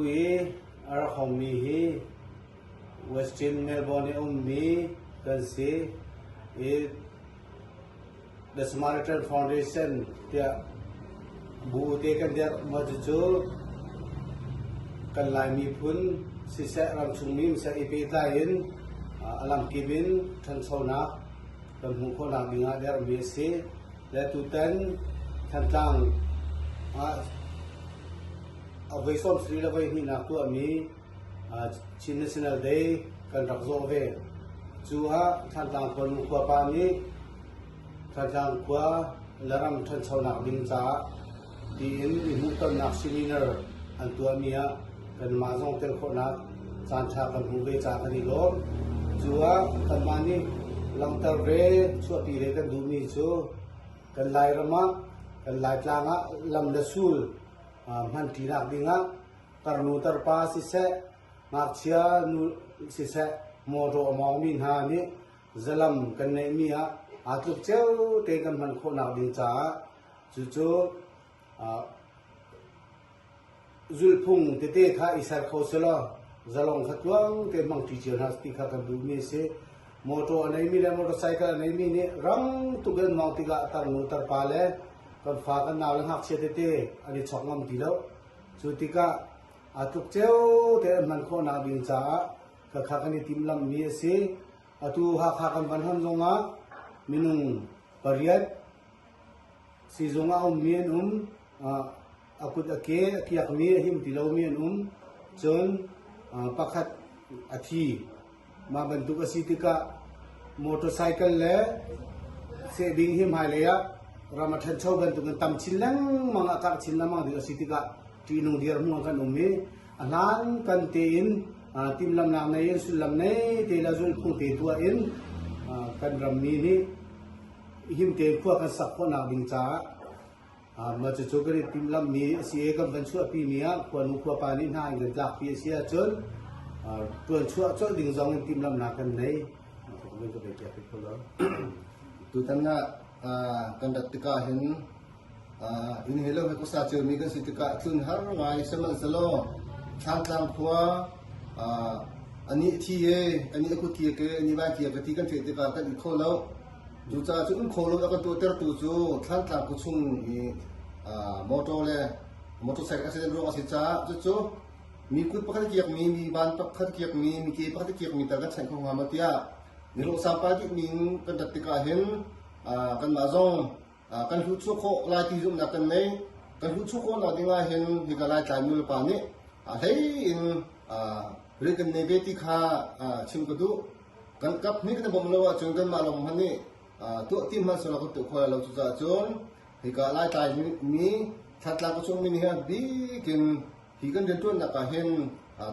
Atu i a rak hongmi hi Western Melbourne i a ummi kan si i The Samaritan Foundation tiah bu te kan dirh. Mah cucu kan Lai miphun siseh ramchungmi siseh i pehtlai in a lamkip in ṭhanchonak kan hmuh khawhnak ding ah dermi a si. Le tutan Thantlang ah a voi 70 le voi hnihnak tuahmi Chin National Day kan rak zawh ve. Cu ah Thantlang khuanu khuapa nih Thantlang khua le ram ṭhanchonak ding caah tiin i hmuhtonnak seminar an tuahmi ah kanmah zong tel khawhnak caanṭha kan hmuh ve caah kan i lawm. Cu ah kanmah nih langhter ve chuahpi ve kan duhmi cu kan Lairam ah kan Laitlang ah lam le sul hmanṭinak dingah tarnu tarpa siseh, ngakchia nu siseh, mawṭaw a mawngmi hna nih zalam kan neihmi ah aa tluk cio tein kan hman khawhnak ding caah cucu zulhphung tete kha i ser kho selaw zalong kha tluang tein hmangṭi cio hna ti kha kan duhmi a si. Motor a neimi le motorcycle a neimi nih rang tuk in an mawngh tikah tarnu tarpa le kan fa kan nau le ngakchia tete an i chawk ngam ti lo. Cu tikah aa tluk cio tein an hman khawhnak ding caah khakha kan i timhlamhmi a si. Atu Hakha kan van hon zongah minung pariat siizung ah a ummi an um. A kut a ke a kiakmi a him ti lomi an um. Cun pakhat a thi. Mah bantuk a si tikah motorcycle le seh ding hi hmailei ah ram a ṭhancho bantukin tam chin lengmang a karh chin lengmang ding a si tikah ṭihnung dirhmun ah kan um i a hlan kan tein timhlamhnak nei in sullam nei te le zulhphung te tuah in kan rammi nih him tein khua kan sak khawhnak ding caah mah cucu kan i timhlamhmi a si i kan van chuahpimi ah khuanu khuapa nih hna in kan tlakpi a si ahcun ṭuanchuah colh ding zong in timhlamhnak kan nei. Tutan ah kan rat tikah hin inn he lo he khuasa ciomi kan si tikah tlun har ngai sihmanhsehlaw Thlantlang khua anih thi e anih a kut ke anih vai kia ka ti kan theih tikah kan i kho lo. Cucaah cu um kho lo a kan tuahtertu cu Thlantlang khua chung i motor le motorcycle accident ruang a si caah cucu mi kut pakhat a kiakmi, mi van pakhat a kiakmi, mi ke pakhat a kiakmi tal kan chanh kho hnga maw tiah mihlawh sampai dih ning kan rat tikah hin kanmah zong kan hluhchuah khawh lai ti zumhnak kan ngei. Kan hluhchuah khawhnak ding ah hin hika Laitlai nulepa nih a hlei in rian kan nei ve ti kha chim ka duh. Kan kap hnih kan i bawmh lo ahcun kanmah lawng hmanh nih tuah ti hmanh selaw kan tuah khawh lai lo. Cucaah cun hika Laitlai mi Thantlang ka chungmi nih hin bik in hi kan rianṭuannak ah hin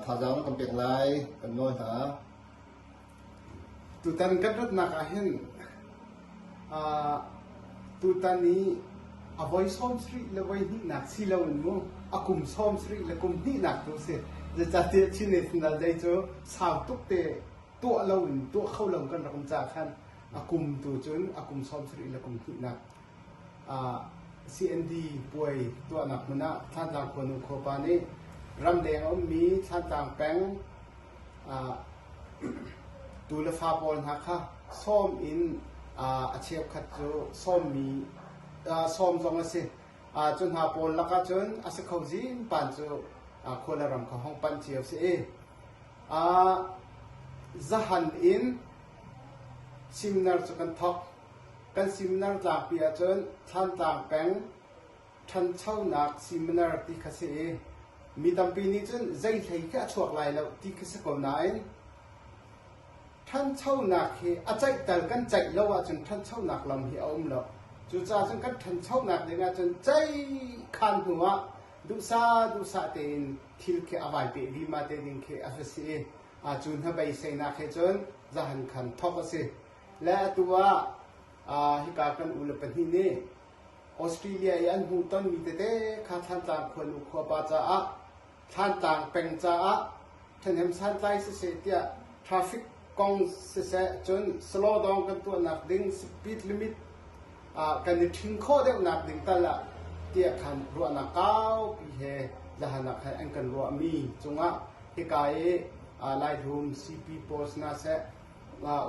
thazaang kan pek lai kan nawl hna. Tutan kan ratnak ah hin tutan i a voi 70 le voi hnihnak si loin mu a kum 70 le kum hnihnak tu si. Zeicahtiah Chin National Day cu sau tuk te tuah loin tuah kho lo kan rak um caah khan a kum tu cun a kum 70 le kum hnihnak CND puai tuahnak hmun ah Thlantlang khuanu khuapa nih ramleng a ummi Thlantlang peng tu le fa pawl hna kha sawm in a cheukhat cu sawmmi sawm zong a si. Cu hna pawl lakah cun a si kho zinpan cu khua le ram kha hong panh cio si i zahan in seminar cu kan thawk. Kan seminar tlangpi ahcun Thlantlang peng ṭhanchonak seminar ti kha si i mi tampi nih cun zei hlei khi a chuak lai lo ti khi si ko nain ṭhanchonak hi a ceih tal kan ceih lo ahcun ṭhanchonak lam hi a um lo. Cucaah cun kan ṭhanchonak ding ahcun ceihkhan hnu ah duhsah duhsah tein thil khi a vai peh vima te ding khi a va si i cu hnabeiseinak he cun zahan khan thawk a si. Le atu ah hika kan u le pahnih nih Australia i an hmuhtonmi tete kha Thlantlang khuanu khuapa caah Thlantlang peng caah ṭhahnem santlai siseh tiah traffic kong siseh cun slow down kan tuahnak ding speed limit kan i ṭhing khawh deuhnak ding tal ah tiah khan ruahnak kaupi he Zahan ah khan an kan ruahmi cungah hika i Laihlum CP post hna seh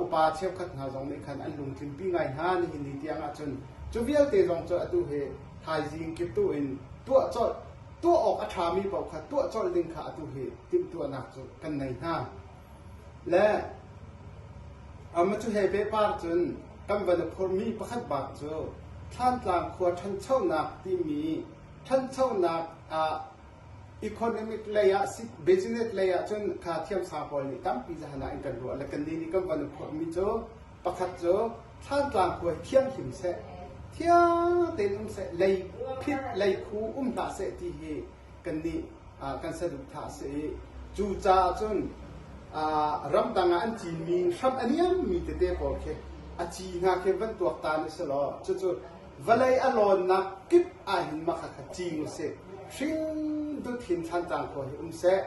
upa cheukhat hna zong nih khan an lungtlinpi ngai hna nihin ni tiang ahcun cu vialte zong cu atu hi thaizing kiptu in tuah colh tuah awk a ṭhami paoh kha tuah colh ding kha atu hi timhtuahnak cu kan nei hna. Le ama cu he pehpar cun kan van i phurmi pakhat bak cu Thlantlang khua ṭhanchonak timi ṭhanchonak ah economic lei ah business lei ah cun kha thiamsang pawl nih tampi zahan ah in kan ruah le kannih nih kan van i phurhmi cu pakhat cu Thlantlang khua hi thianghlim seh thiang tein um seh lei phit lei khu um hlah seh ti hi kannih kan saduhthah a si i cucaah cun ramdang ah an cinmi hram a niammi tete pawl khi a ci hna khi van tuaktan u sih law cucu vawlei a lawnnak kip ahhin mah kha cing u sih. Hring dut hin Thlantlang khua hi um seh.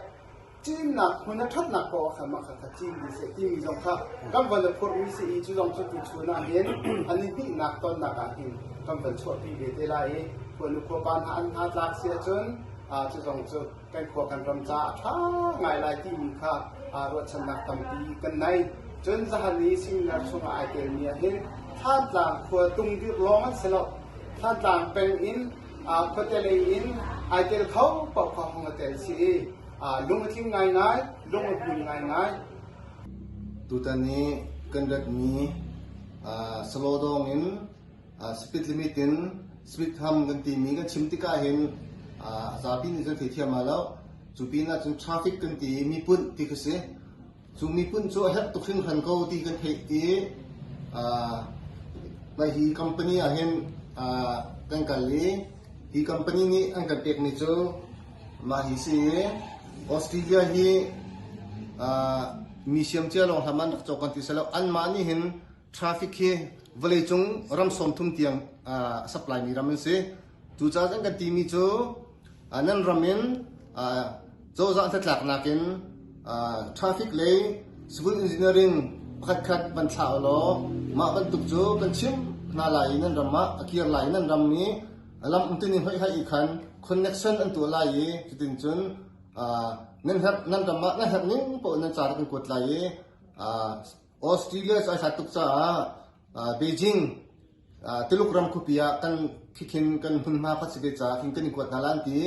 Cinnak hmun a ṭhatnak paoh ah khan mah kha cing dih seh timi zong kha kan van i phurhmi si i cu zong cu tuchun ah hin an i hnihnak tonnak ah hin kan van chuahpi ve te lai i khuanu khuapa hna an hna tlak si ahcun cu zong cu kan khua kan ram caah a ṭha ngai lai timi kha ruahchannak tampi kan nei. Cun zahan i seminar chungah ai telmi ah hin Thlantlang khua tungdirh lawng an si lo. Thlantlang peng in khuate lei in ai tel kho paoh kha hong a tel si i lung a tling ngaingai, lung a hmui ngaingai. Tutan i kan ratmi Salawdawng in speed limit in speed ham kan timi kan chim tikah hin zapi nih cun theithiam ah lo. Cu pinah cun traffic kan ti i mipunh ti kha si. Cu miphun cu a herh tuk hringhran ko ti kan theih i mah hi company ah hin kan kal i hi company nih an kan pekmi cu mah hi si i Australia hi mi siam cia lawng hlam an rak cawk kan ti si lo anmah nih hin traffic hi vawleicung ram 30 tiang a supply mi ram an si. Cucaah an kan timi cu nan ram in cozah hnatlaknak in traffic lei civil engineering pakhatkhat van thlah u law mah bantuk cu kan chimh hna lai i nan ram ah a kir lai i nan ram i lam umtuning hoih hai i khan connection an tuah lai i cutin cun nan herh nan ram ah nan herh ning paoh nan ca kan kuat lai i Australia cu ai hlat tuk caah Beijing Tuluk ram khuapi ah kan khikhin kan hmunhma kha si ve caah khin kan i kuat hna lan ti.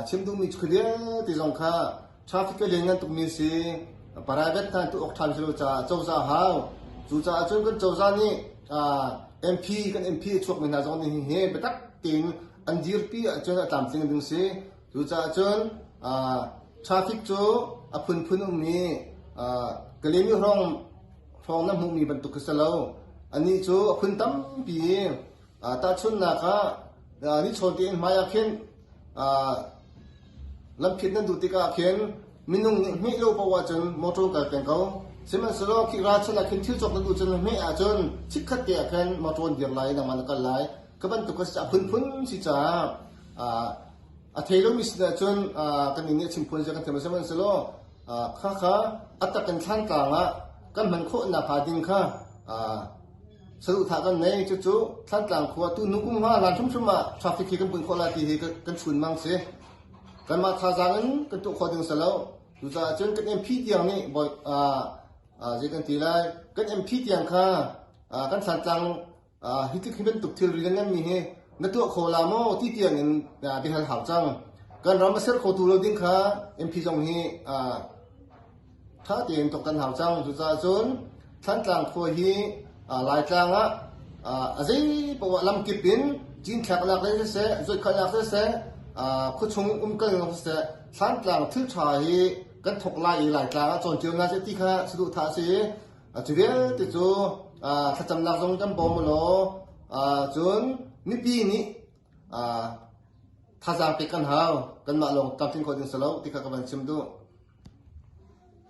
Chim duhmi cu vialte zong kha traffic a lianngan tukmi si. Private hna tu awk ṭhan si lo caah cozah hau. Cucaah cun kan cozah nih MP kan MP a chuakmi hna zong nih hihi biatak tein an dirpi ahcun a tlamtling ding si. Cucaah cun traffic cu a phunphun um i Kalaymyo hrawng hrawng na hmuhmi bantuk khi si lo. Anih cu a phun tampi i tahchunhnak ah nichawn tein hmai ah khin lamphit nan duh tikah khin minung nih hmeh lo paoh ahcun motor kal peng ko. Sihmanhsehlaw khi ralchan ah khin thil cawk na duh cun hmeh ahcun chikkhat te ah khan motor an dir lai i nangmah na kal lai. Ka bantuk a phunphun si caah a thei lomi sin ahcun kan nih chim phuan zia kan thiam sihmanhsehlaw kha kha a tak in thlantlang ah kan hman khawh nak hnga ding kha saduhthah kan nei cucu thlantlang khua tu hnu kum hma hlan hrimhrim ah traffic hi kan bunh khawh lai ti hi kan chun mang si kanmah thazaang in kan tuah khawh ding si lo cucaah cun kan MP tiang nih zei kan ti lai kan MP tiang kha kan thlantlang Hi tluk hi bantuk thilri na nganmi hi na tuah kho la maw ti tiang in biahal hau cang. Kan ram a ser khotu lo ding kha MP zong hi ṭha tein thawk kan hau cang. Cucaah cun Thlantlang khua hi Laitlang ah a zei poah lamkip in cinthlaknak lei siseh, zuatkhalhnak siseh, khuachung umkalnak siseh, Thlantlang thil ṭha hi kan thawk lai i Laitlang ah cawn cio hna seh ti kha saduhthah a si. Cu vialte cu thlacamnak zong kan bawm u law cun mipi nih thazaang pek kan hau. Kanmah lawng tlamtlin khawh ding si lo ti kha ka van chim duh.